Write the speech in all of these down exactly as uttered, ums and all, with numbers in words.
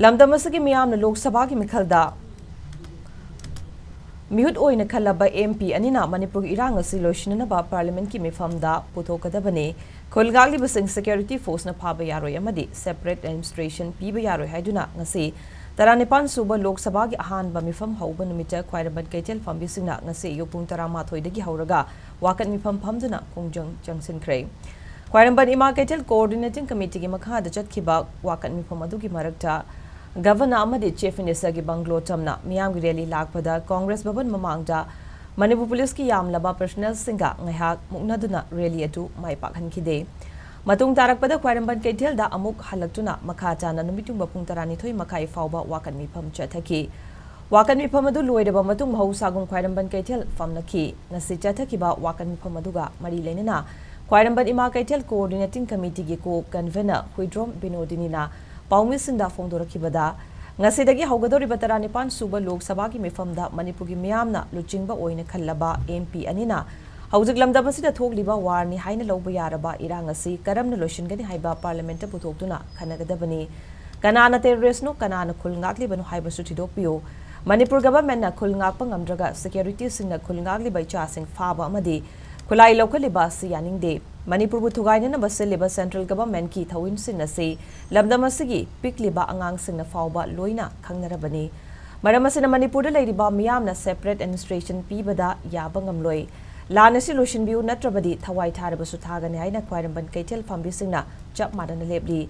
ꯂꯝꯗꯝ ꯑꯁꯤꯒꯤ ꯃꯤꯌꯥꯝꯅ ꯂꯣꯛ ꯁꯚꯥꯒꯤ ꯃꯤꯈꯜꯗ ꯃꯤꯍꯨꯠ ꯑꯣꯏꯅ ꯈꯜꯂꯕ ꯑꯦꯝ ꯄꯤ ꯑꯅꯤꯅ ꯃꯅꯤꯄꯨꯔꯒꯤ ꯏꯔꯥꯡ ꯑꯁꯤ ꯂꯣꯏꯁꯤꯟꯅꯅꯕ ꯄꯥꯔꯂꯤꯌꯥꯃꯦꯟꯠꯀꯤ ꯃꯤꯐꯝꯗ ꯄꯨꯊꯣꯛꯀꯗꯕꯅꯤ꯫ ꯈꯨꯜ ꯉꯥꯛꯂꯤꯕꯁꯤꯡ ꯁꯦꯀ꯭ꯌꯨꯔꯤꯇꯤ ꯐꯣꯔꯁꯅ ꯐꯥꯕ ꯌꯥꯔꯣꯏ ꯑꯃꯗꯤ ꯁꯦꯄꯔꯦꯠ ꯑꯦꯗꯃꯤꯅꯤꯁꯇ꯭ꯔꯦꯁꯟ ꯄꯤꯕ ꯌꯥꯔꯣꯏ ꯍꯥꯏꯗꯨꯅ ꯉꯁꯤ ꯇꯔꯥꯅꯤꯄꯥꯟ ꯁꯨꯕ ꯂꯣꯛ ꯁꯚꯥꯒꯤ ꯑꯍꯥꯟꯕ ꯃꯤꯐꯝ ꯍꯧꯕ ꯅꯨꯃꯤꯠꯇ ꯈ꯭ꯋꯥꯏꯔꯝꯕꯟ ꯀꯩꯊꯦꯜ ꯐꯝꯕꯤꯁꯤꯡꯅ ꯉꯁꯤ ꯑꯌꯨꯛ ꯄꯨꯡ ꯇꯔꯥꯃꯥꯊꯣꯏꯗꯒꯤ ꯍꯧꯔꯒ ꯋꯥꯀꯠ ꯃꯤꯐꯝ ꯐꯝꯗꯨꯅ ꯈꯣꯡꯖꯪ ꯆꯪꯁꯤꯟꯈ꯭ꯔꯦ꯫ ꯈ꯭ꯋꯥꯏꯔꯝꯕꯟ ꯏꯃꯥ ꯀꯩꯊꯦꯜ ꯀꯣꯑꯣꯔꯗꯤꯅꯦꯇꯤꯡ ꯀꯃꯤꯇꯤꯒꯤ ꯃꯈꯥꯗ ꯆꯠꯈꯤꯕ ꯋꯥꯀꯠ ꯃꯤꯐꯝ ꯑꯗꯨꯒꯤ ꯃꯔꯛꯇ ꯒꯚꯔꯅꯔ ꯑꯃꯗꯤ ꯆꯤꯐ ꯃꯤꯅꯤꯁꯇꯔꯒꯤ ꯕꯪꯒ꯭ꯂꯣ ꯇꯝꯅ ꯃꯤꯌꯥꯝꯒꯤ ꯔꯦꯂꯤ ꯂꯥꯛꯄꯗ ꯀꯣꯡꯒ꯭ꯔꯦꯁ ꯚꯕꯟ ꯃꯃꯥꯡꯗ ꯃꯅꯤꯄꯨꯔ ꯄꯨꯂꯤꯁꯀꯤ ꯌꯥꯝꯂꯕ ꯄꯔꯁꯅꯦꯜꯁꯤꯡꯒ ꯉꯥꯏꯍꯥꯛ ꯃꯨꯛꯅꯗꯨꯅ ꯔꯦꯂꯤ ꯑꯗꯨ ꯃꯥꯏ ꯄꯥꯛꯍꯟꯈꯤꯗꯦ꯫ ꯃꯇꯨꯡ ꯇꯥꯔꯛꯄꯗ ꯈ꯭ꯋꯥꯏꯔꯝꯕꯟ ꯀꯩꯊꯦꯜꯗ ꯑꯃꯨꯛ ꯍꯜꯂꯛꯇꯨꯅ ꯃꯈꯥ ꯇꯥꯅ ꯅꯨꯃꯤꯠ ꯌꯨꯡꯕ ꯄꯨꯡ ꯇꯔꯥꯅꯤꯊꯣꯏ ꯃꯈꯥꯏ ꯐꯥꯎꯕ ꯋꯥꯀꯠ ꯃꯤꯐꯝ ꯆꯠꯊꯈꯤ꯫ ꯋꯥꯀꯠ ꯃꯤꯐꯝ ꯑꯗꯨ ꯂꯣꯏꯔꯕ ꯃꯇꯨꯡ ꯃꯍꯧꯁꯥꯒꯨꯝ ꯈ꯭ꯋꯥꯏꯔꯝꯕꯟ ꯀꯩꯊꯦꯜ ꯐꯝꯅꯈꯤ꯫ ꯉꯁꯤ ꯆꯠꯊꯈꯤꯕ ꯋꯥꯀꯠ ꯃꯤꯐꯝ ꯑꯗꯨꯒ ꯃꯔꯤ ꯂꯩꯅꯅ ꯈ꯭ꯋꯥꯏꯔꯝꯕꯟ ꯏꯃꯥ ꯀꯩꯊꯦꯜ ꯀꯣꯑꯣꯔꯗꯤꯅꯦꯇꯤꯡ ꯀꯃꯤꯇꯤꯒꯤ ꯀꯣ ꯀꯟꯚꯦꯅꯔ ꯍꯨꯏꯗ꯭ꯔꯣꯝ ꯕꯤꯅꯣꯗꯤꯅꯤꯅ ꯄꯥꯎꯃꯤꯁꯤꯡꯗ ꯐꯣꯡꯗꯣꯔꯛꯈꯤꯕꯗ, ꯉꯁꯤꯗꯒꯤ ꯍꯧꯒꯗꯧꯔꯤꯕ ꯇꯔꯥꯅꯤꯄꯥꯟ ꯁꯨꯕ ꯂꯣꯛ ꯁꯚꯥꯒꯤ ꯃꯤꯐꯝꯗ ꯃꯅꯤꯄꯨꯔꯒꯤ ꯃꯤꯌꯥꯝꯅ ꯂꯨꯆꯤꯡꯕ ꯑꯣꯏꯅ ꯈꯜꯂꯕ ꯑꯦꯝ ꯄꯤ ꯑꯅꯤꯅ ꯍꯧꯖꯤꯛ ꯂꯝꯗꯝ ꯑꯁꯤꯗ ꯊꯣꯛꯂꯤꯕ ꯋꯥꯔꯅꯤ ꯍꯥꯏꯅ ꯂꯧꯕ ꯌꯥꯔꯕ ꯏꯔꯥꯡ ꯑꯁꯤ ꯀꯔꯝꯅ ꯂꯣꯏꯁꯤꯟꯒꯅꯤ ꯍꯥꯏꯕ ꯄꯥꯔꯂꯤꯌꯥꯃꯦꯟꯠꯇ ꯄꯨꯊꯣꯛꯇꯨꯅ ꯈꯟꯅꯒꯗꯕꯅꯤ꯫ ꯀꯅꯥꯅ ꯇꯦꯔꯣꯔꯤꯁ꯭ꯠꯅꯣ, ꯀꯅꯥꯅ ꯈꯨꯜ ꯉꯥꯛꯂꯤꯕꯅꯣ ꯍꯥꯏꯕꯁꯨ ꯊꯤꯗꯣꯛꯄꯤꯌꯨ꯫ ꯃꯅꯤꯄꯨꯔ ꯒꯚꯔꯟꯃꯦꯟꯠꯅ ꯈꯨꯜ ꯉꯥꯛꯄ ꯉꯝꯗ꯭ꯔꯒ ꯁꯦꯀ꯭ꯌꯨꯔꯤꯇꯤꯁꯤꯡꯅ ꯈꯨꯜ ꯉꯥꯛꯂꯤꯕ ꯏꯆꯥꯁꯤꯡ ꯐꯥꯕ ꯑꯃꯗꯤ ꯈꯨꯠꯂꯥꯏ ꯂꯧꯈꯠꯂꯤꯕ ꯑꯁꯤ ꯌꯥꯅꯤꯡꯗꯦ꯫ ꯃꯅꯤꯄꯨꯔꯕꯨ ꯊꯨꯒꯥꯏꯅꯅꯕ ꯁꯤꯜꯂꯤꯕ ꯁꯦꯟꯇ꯭ꯔꯦꯜ ꯒꯚꯔꯟꯃꯦꯟꯠꯀꯤ ꯊꯧꯑꯣꯡꯁꯤꯡ ꯑꯁꯤ ꯂꯝꯗꯝ ꯑꯁꯤꯒꯤ ꯄꯤꯛꯂꯤꯕ ꯑꯉꯥꯡꯁꯤꯡꯅ ꯐꯥꯎꯕ ꯂꯣꯏꯅ ꯈꯪꯅꯔꯕꯅꯤ꯫ ꯃꯔꯝ ꯑꯁꯤꯅ ꯃꯅꯤꯄꯨꯔꯗ ꯂꯩꯔꯤꯕ ꯃꯤꯌꯥꯝꯅ ꯁꯦꯄꯔꯦꯠ ꯑꯦꯗꯃꯤꯅꯤꯁꯇ꯭ꯔꯦꯁꯟ ꯄꯤꯕꯗ ꯌꯥꯕ ꯉꯝꯂꯣꯏ꯫ ꯂꯥꯟ ꯑꯁꯤ ꯂꯣꯏꯁꯤꯟꯕꯤꯌꯨ, ꯅꯠꯇ꯭ꯔꯕꯗꯤ ꯊꯋꯥꯏ ꯊꯥꯔꯕꯁꯨ ꯊꯥꯒꯅꯤ ꯍꯥꯏꯅ ꯈ꯭ꯋꯥꯏꯔꯝꯕꯟ ꯀꯩꯊꯦꯜ ꯐꯝꯕꯤꯁꯤꯡꯅ ꯆꯞ ꯃꯥꯟꯅꯅ ꯂꯦꯞꯂꯤ꯫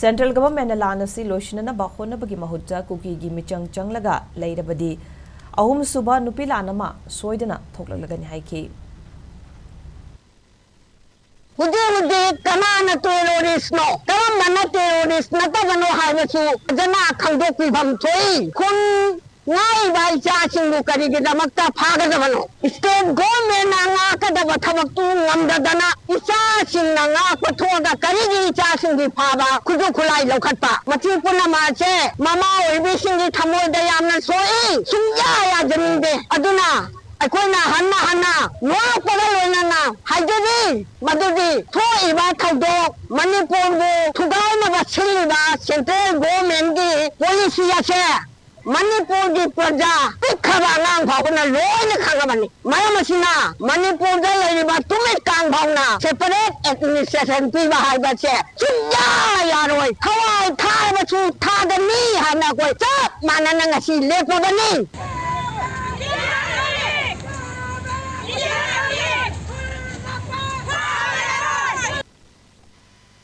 ꯁꯦꯟꯇ꯭ꯔꯦꯜ ꯒꯚꯔꯟꯃꯦꯟꯠꯅ ꯂꯥꯟ ꯑꯁꯤ ꯂꯣꯏꯁꯤꯟꯅꯅꯕ ꯍꯣꯠꯅꯕꯒꯤ ꯃꯍꯨꯠꯇ ꯀꯨꯀꯤꯒꯤ ꯃꯤꯆꯪ ꯆꯪꯂꯒ ꯂꯩꯔꯕꯗꯤ ꯑꯍꯨꯝꯁꯨꯕ ꯅꯨꯄꯤ ꯂꯥꯟ ꯑꯃ ꯁꯣꯏꯗꯅ ꯊꯣꯛꯂꯛꯂꯒꯅꯤ ꯍꯥꯏꯈꯤ꯫ ꯍꯧꯖꯤꯛ ꯍꯧꯖꯤꯛ ꯀꯅꯥꯅ ꯇꯦꯔꯣꯔꯤꯁ꯭ꯠꯅꯣ, ꯀꯔꯝꯕꯅ ꯇꯦꯔꯣꯔꯤꯁ꯭ꯠ ꯅꯠꯇꯕꯅꯣ ꯍꯥꯏꯕꯁꯨ ꯐꯖꯅ ꯈꯪꯗꯣꯛꯄꯤꯐꯝ ꯊꯣꯛꯏ꯫ ꯈꯨꯟ ꯉꯥꯛꯏꯕ ꯏꯆꯥꯁꯤꯡꯕꯨ ꯀꯔꯤꯒꯤꯗꯃꯛꯇ ꯐꯥꯒꯗꯕꯅꯣ? ꯁ꯭ꯇꯦꯠ ꯒꯣꯔꯟꯃꯦꯟꯠꯅ ꯉꯥꯛꯀꯗꯕ ꯊꯕꯛꯇꯨ ꯉꯝꯗꯗꯅ ꯏꯆꯥꯁꯤꯡꯅ ꯉꯥꯛꯄ ꯊꯣꯛꯑꯒ ꯀꯔꯤꯒꯤ ꯏꯆꯥꯁꯤꯡꯒꯤ ꯐꯥꯕ, ꯈꯨꯠꯁꯨ ꯈꯨꯠꯂꯥꯏ ꯂꯧꯈꯠꯄ? ꯃꯁꯤ ꯄꯨꯝꯅꯃꯛ ꯑꯁꯦ ꯃꯃꯥ ꯑꯣꯏꯕꯤꯁꯤꯡꯒꯤ ꯊꯃꯣꯏꯗ ꯌꯥꯝꯅ ꯁꯣꯛꯏ꯫ ꯁꯨꯡꯌꯥ ꯌꯥꯖꯅꯤꯡꯗꯦ꯫ ꯑꯗꯨꯅ ꯑꯩꯈꯣꯏꯅ ꯍꯟꯅ ꯍꯟꯅ ꯅꯣꯛꯄꯒ ꯂꯣꯏꯅꯅ ꯍꯥꯏꯖꯔꯤ, ꯃꯗꯨꯗꯤ ꯊꯣꯛꯏꯕ ꯊꯧꯗꯣꯛ ꯃꯅꯤꯄꯨꯔꯕꯨ ꯊꯨꯒꯥꯏꯅꯕ ꯁꯤꯜꯂꯤꯕ central governmentꯀꯤ policy ꯑꯁꯦ ꯃꯅꯤꯄꯨꯔꯒꯤ ꯄ꯭ꯔꯖꯥ ꯄꯤꯛꯈ꯭ꯔꯕ ꯑꯉꯥꯡ ꯐꯥꯎꯕꯅ ꯂꯣꯏꯅ ꯈꯪꯉꯕꯅꯤ꯫ ꯃꯔꯝ ꯑꯁꯤꯅ ꯃꯅꯤꯄꯨꯔꯗ ꯂꯩꯔꯤꯕ ꯇꯨꯃꯤꯠ ꯀꯥꯡ ꯐꯥꯎꯅ separate administration ꯄꯤꯕ ꯍꯥꯏꯕꯁꯦ ꯁꯨꯡꯌꯥ ꯌꯥꯔꯣꯏ꯫ ꯊꯋꯥꯏ ꯊꯥꯔꯕꯁꯨ ꯊꯥꯒꯅꯤ ꯍꯥꯏꯅ ꯑꯩꯈꯣꯏ ꯆꯞ ꯃꯥꯟꯅꯅ ꯉꯁꯤ ꯂꯦꯞꯄꯕꯅꯤ꯫